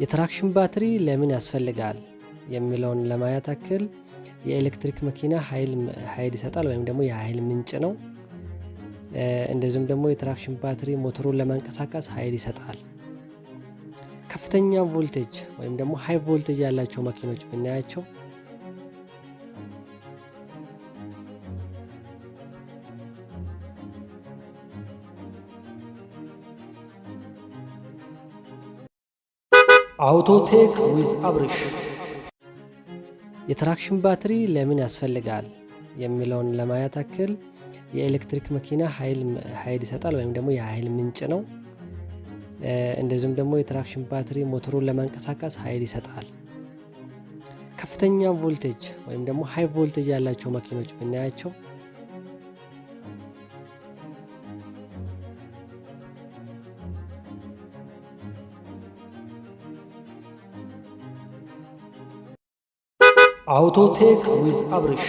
የ traction ባትሪ ለምን ያስፈልጋል የሚለውን ለማየት ያክል የኤሌክትሪክ መኪና ኃይል ይሰጣል ወይም ደግሞ የኃይል ምንጭ ነው። እንደዚሁም ደግሞ የ traction ባትሪ ሞተሩን ለማንቀሳቀስ ኃይል ይሰጣል። ከፍተኛ ቮልቴጅ ወይም ደግሞ high voltage ያላቸው መኪኖች ብናያቸው Autotech with አብርሽ። የ traction ባትሪ ለምን ያስፈልጋል የሚለውን ለማየት ያክል የኤሌክትሪክ መኪና ኃይል ይሰጣል ወይም ደግሞ የኃይል ምንጭ ነው። እንደዚሁም ደግሞ የ traction ባትሪ ሞተሩን ለማንቀሳቀስ ኃይል ይሰጣል። ከፍተኛ ቮልቴጅ ወይም ደግሞ high voltage ያላቸው መኪኖች ብናያቸው Autotech with አብርሽ።